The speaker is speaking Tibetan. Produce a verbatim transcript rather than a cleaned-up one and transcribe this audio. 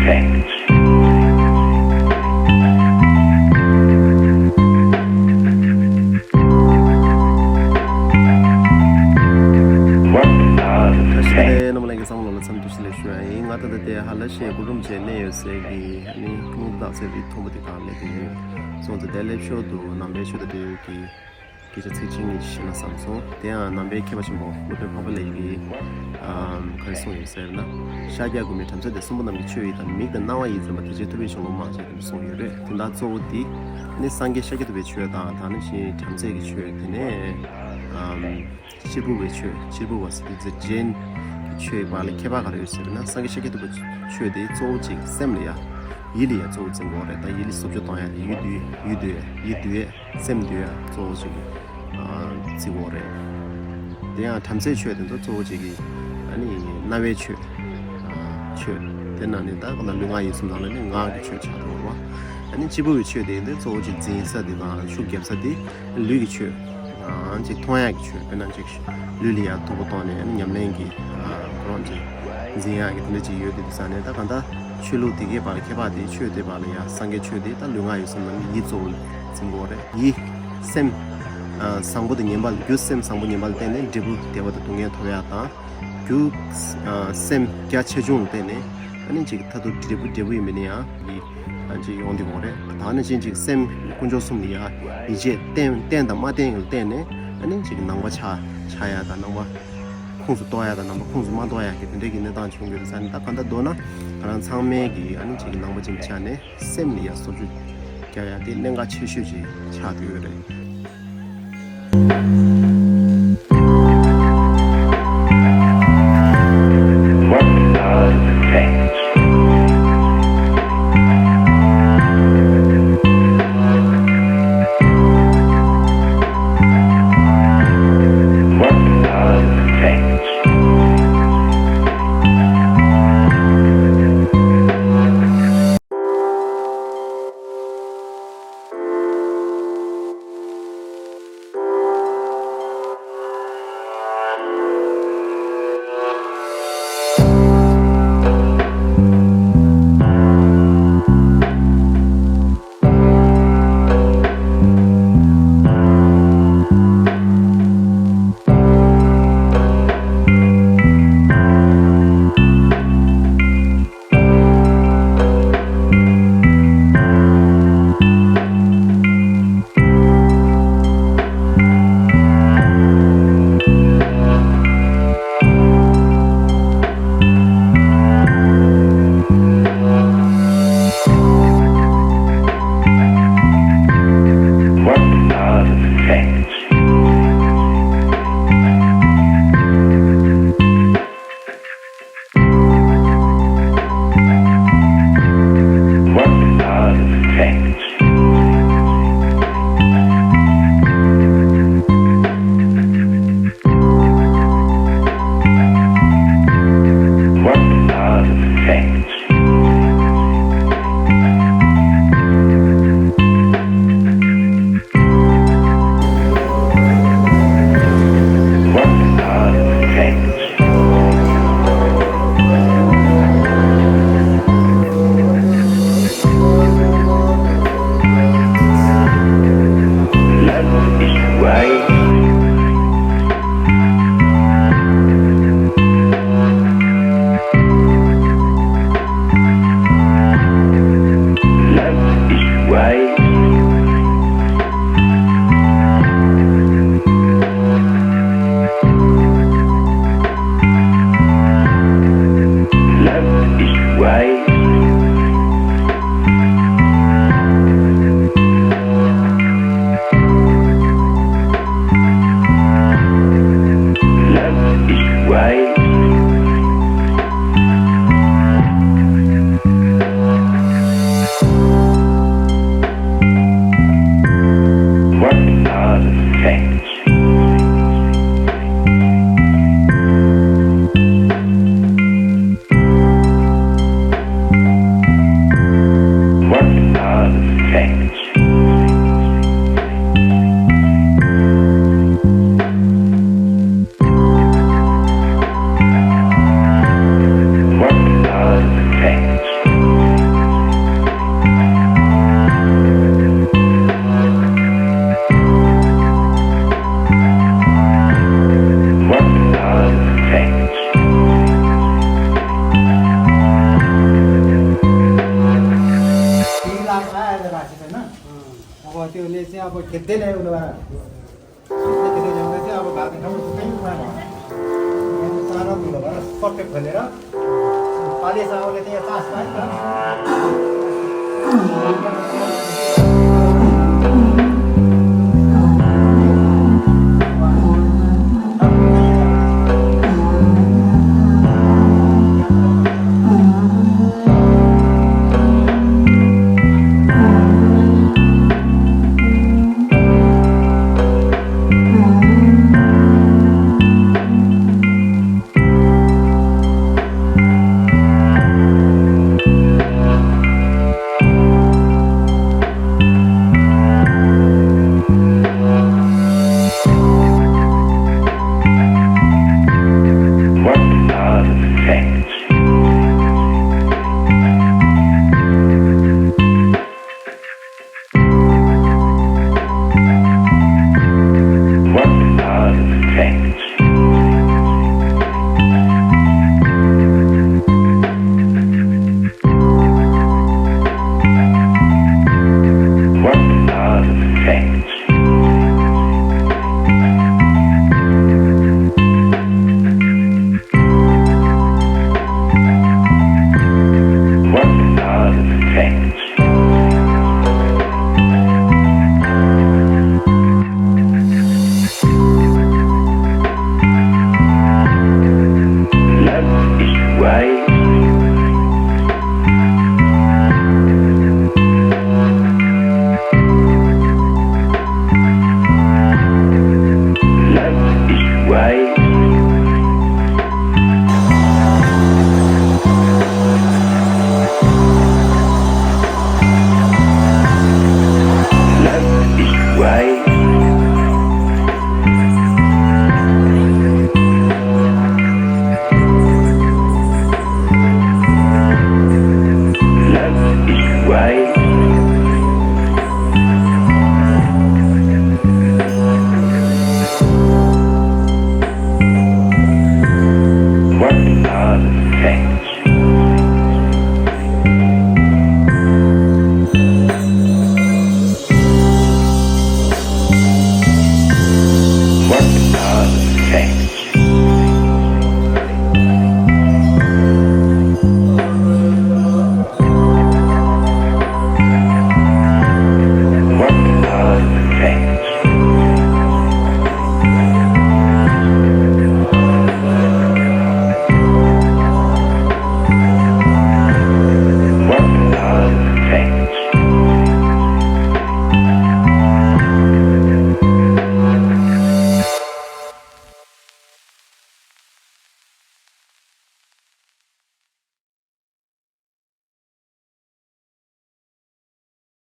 Thanks. What are the thanks? རྣམ་པ་ལྷན་རྒྱས་ཚང་མ་ལ་འཚམས་འདྲི་བཀྲ་ཤིས་བདེ་ལེགས་ཞུ་ཡ་ཡིན། ང་ད་ལྟ་དེ་ཧ་ལ་ཤེ་གུ་རུམ་བྱས་གནས་ཡོད་སའི་གི་ཨ་ནི་ཀླུང་རྟ་ཟེར་བའི་མཐོན་པོ་དེ་གང་སླེབས་ཀྱི་ཡོད། སོང་ཙང་དེ་སླེབས་ཞོར་དུ་ནང་པའི་ཆོས་དང་འབྲེལ་ཡོད་ཀྱི་སྐད་ཆ་ཚིག་གཅིག་གཉིས་བཤད་ན་བསམ་སོང་། དེ་ཡང་ནང་པའི་མཁས་པ་ཆེན་པོ་སློབ་དཔོན་འཕགས་པ་ལེགས་ཀྱིས་ཨམ་ག་རེ་གསུངས་ཡོད་ཟེར་ན། ཤཱཀྱ་གོ་མིའི་བྲམ་ཟེ་དེ་གསུམ་པོ་རྣམས་ཀྱི་ཆོས་ཡིད་དང་མིག་དང་རྣ་བ་ཡིས་འཛིན་པ་དེ་བྱས་ཐུབ་པའི་གཞུང་ལུགས་མང་ཆེ་གསུངས་ཡོད་རེད། དེ་དག་གཙོ་བོ་དེ་ནི་སངས་རྒྱས་ཤཱཀྱ་ཐུབ་པའི་ཆོས་དང་ད་ནི་ཕྱིན་བྲམ་ཟེ་གི་ཆོས་དེ་ནས་ཨམ་གཅེར་བུ་བའི་ཆོས། གཅེར་བུ་བ་ཟེར་དུས་ཛ་ཇེན་གྱི་ཆོས་བར་ལ་ཁྱད་པར་ག་རེ་ཡོད་ཟེར་ན། སངས་རྒྱས་ཤཱཀྱ་ཐུབ་པའི་ཆོས་དེ་གཙོ་བོ་གཅིག་སེམས་ལ་ཡ་ཡིད་ལ་ཡ་གཙོ་བོ་འཛིན་དགོས་རེད། ད་ཡིད་ལ་བཟོ་བཅོས་གཏོང་ཡ་ཡིད་འདུལ་ཡིད་འདུལ་ཡིད་འདུལ་ཡ་སེམས་འདུལ་ཡ་གཙོ་བོ་གཅིག་གི་ཨ་བརྩི་དགོས་རེད། དེ་ཡང་བྲམ་ཟེའི་ཆོས་དེ་ཚོ་གཙོ་བོ་གཅིག་གི་ཨ་ནི་རྣ་བའི་ཆོས། ཨ་ཆོས་དེ་ནང་ནས་ད་ག་ལ་ལུས་ངག་ཡིད་གསུམ་ནང་ལ་ནི་ངག་གི་ཆོས་ཆགས་འགྲོ་བ། ཨ་ནི་གཅེར་བུ་བའི་ཆོས་དེ་ཡིན་དུས་གཙོ་བོ་གཅིག་འཛིན་ས་དེ་དང་ཤུགས་རྒྱབ་ས་དེ་ལུས་ཀྱི་ཆོས། ཨ་ཅིག་མཐོང་ཡག་གི་ཆོས། དཔེར་ན་ཅིག་ལུས་ལ་ཡ་དོགས་པ་གཏོང་ནས་ཨ་ནི་ཉམས་ལེན་གྱི་ཨ་ཁོ་རང་ཅིག་འཛིན་ཡག་གི་དེ་འདྲ་ཅིག་ཡོད་དེ་དུས་ས་ནས་ད་ག་ད་ཆོས་ལུགས་དེ་གའི་བར་ལ་ཁྱད་པར་དེ་ཆོས་དེ་བར་ལ་ཡ་སངས་རྒྱས་ཆོས་དེ་ད་ལུས་ངག་ཡིད་གསུམ་ནང་ནས་ཡིད་གཙོ་བོ་འཛིན་དགོས་རེད། ཡིད་སེམས་ཨ་བཟང་པོ་དང་ངན་པ་ལ་རྒྱུ་སེམས་བཟང་པོ་ངན་པ་ལ་བརྟེན་ནས་འབྲས་བུ་བདེ་བ་དང་སྡུག་བསྔལ་ཐོབ་ཡག་དང་། རྒྱུ་ཨ་སེམས་རྒྱ་ཆེ་ཆུང་ལ་བརྟེན་ནས་ཨ་ནི་ཅིག་མཐར་ཐུག་འབྲས་བུ་འབྲས་བུ་ཡིན་པ་ནི་ཡང་ཡིད་ཨ་ཅིག་ཡོང་དེ་དགོས་རེད། ད་ནི་ཅིག་ཅིག་སེམས་དཀོན་མཆོག་གསུམ་ལ་ཡ་ཡིད་ཆེས་བརྟེན་བརྟེན་དང་མ་བརྟེན་ལ་བརྟེན་ནས་ཨ་ནི་ཅིག་ནང་པ་ཆགས་ཆགས་ཡག་དང་ནང་པ་ཁོངས་སུ་གཏོགས་ཡག་དང་ནང་པ་ཁོངས་སུ་མ་གཏོགས་ཡག་གི་དེ་འདྲའི་གི་གནས་སྟངས་བྱུང་ཡོད་ས་ནི། ད་ག་ད་མདོར་ན་ང་རང་ཚང་མས་གི་ཨ་ནི་ཅིག་ནང་པ་ཅིག་ཆགས་ནས་སེམས་ལ་ཡ་བཟོ་བཅོས་རྒྱག་ཡག་དེ་གནད་འགག་ཆེ་ཤོས་ཅིག་ཆགས་བསྡད་ཡོད་རེད། What are the facts? What are the facts? अब खेते ले उलवा। खेते ले जाऊंगा से अब बात हम तो कहीं हुआ ना। सारा तो लगा, सब पे भले रहा। पाले साहब लेते हैं, पास पास।